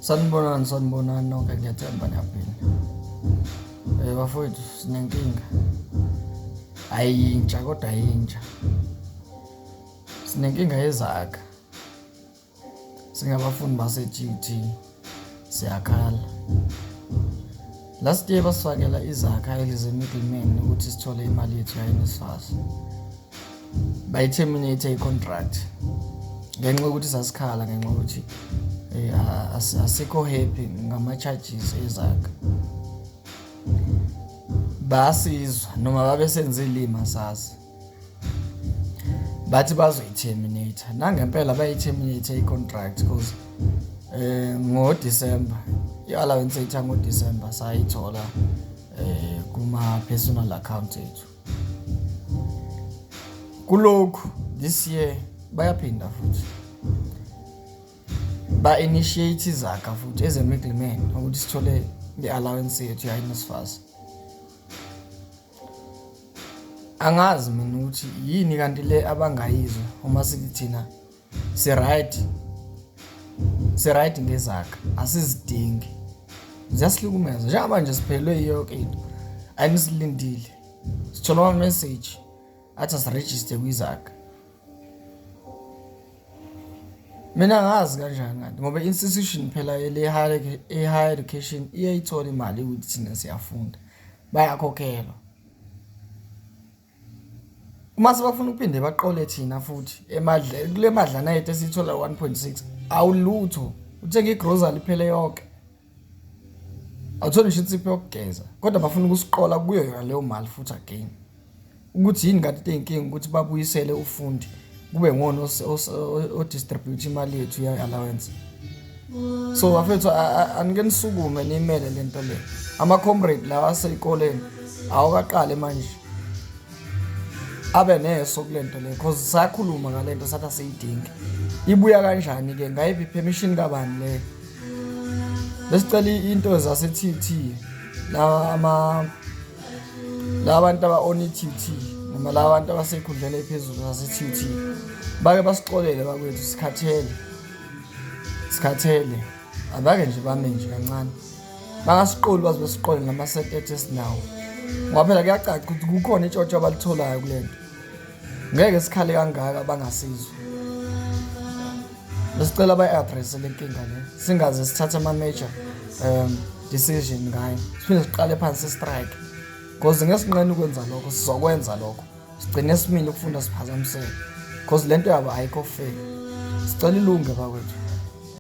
Sanibonani, sanibonani nonke, ngiyathemba niyaphila. Bafowethu, sinenkinga. Ayintsha kodwa yintsha. Sinenkinga yezaga. Singabafundi base-GT siyakhala. Last year basifakela izakha elize-middleman ukuthi sithole imali yethu ya-NSFAS. Bayi-terminate i-contract ngenxa yokuthi sasikhala, ngenxa yokuthi asikho happy ngama-charges ezakha. Basizwa noma babesenze ilima sazi. Bathi bazoyi-terminate. Nangempela bayi-terminate i-contract because ngoDisemba, i-allowance yethu yangoDisemba sayithola kuma-personal account ethu. Kulokhu this year bayaphinda futhi ba-initiate izaga futhi eze-middleman ukuthi sithole i-allowance yethu ya-NSFAS. Angazi mina ukuthi yini kanti le abangayizwa uma sithi thina si-right, si-right ngezaga, asizidingi, ziyasihlukumeza. Njengamanje siphelelwe yiyo yonke into and silindile, sithola ama-message athi asirejiste kwizaga. Mina angazi kanjani kanti ngoba i-institution phela le higher education iyayithola imali ukuthi thina siyafunda, bayakhokhelwa. Uma sebafuna ukuphinde baqole thina futhi emadle kule madlana yethu esiyithola 1.6, awulutho, uthenga igrosari iphele yonke, awutholi ngisho insipho yokugeza, kodwa bafuna ukusiqola kuyo yona leyo mali futhi again. Ukuthi yini kanti into eyinkinga ukuthi babuyisele ufundi kube ngona o-distribute imali yethu ye-allowance? So bafethu, anike nisukume niyimele le nto le. Ama-comrade lawa asey'koleni awukaqale manje abe neso kule nto le, cause sakhuluma ngale nto, sathi asiyidingi. Ibuya kanjani-ke? Ngayiphi permission kabani leyo? Besicela into zase-TUT, la ama la bantu aba-own i-TUT noma la bantu abasey'khundleni ey'phezulu zase-TUT bake basixolele bakwethu, sikhathele, sikhathele. Abake nje bame nje kancane, bangasiqoli baze besiqole namasenti ethu esinawo, ngoba phela kuyacaca ukuthi kukhona itshontsho abalitholayo kule nto. Ngeke sikhale kangaka bangasizwa. Besicela bayi-address le nkinga le, singaze sithathe ama-major decision ngayo, siphinde siqale phansi strike, cause ngesinqena ukwenza lokho sizokwenza lokho sigcine simile ukufunda, siphazamiseke, cause lento yabo ayikho fair. Sicela ilunge bakwethu.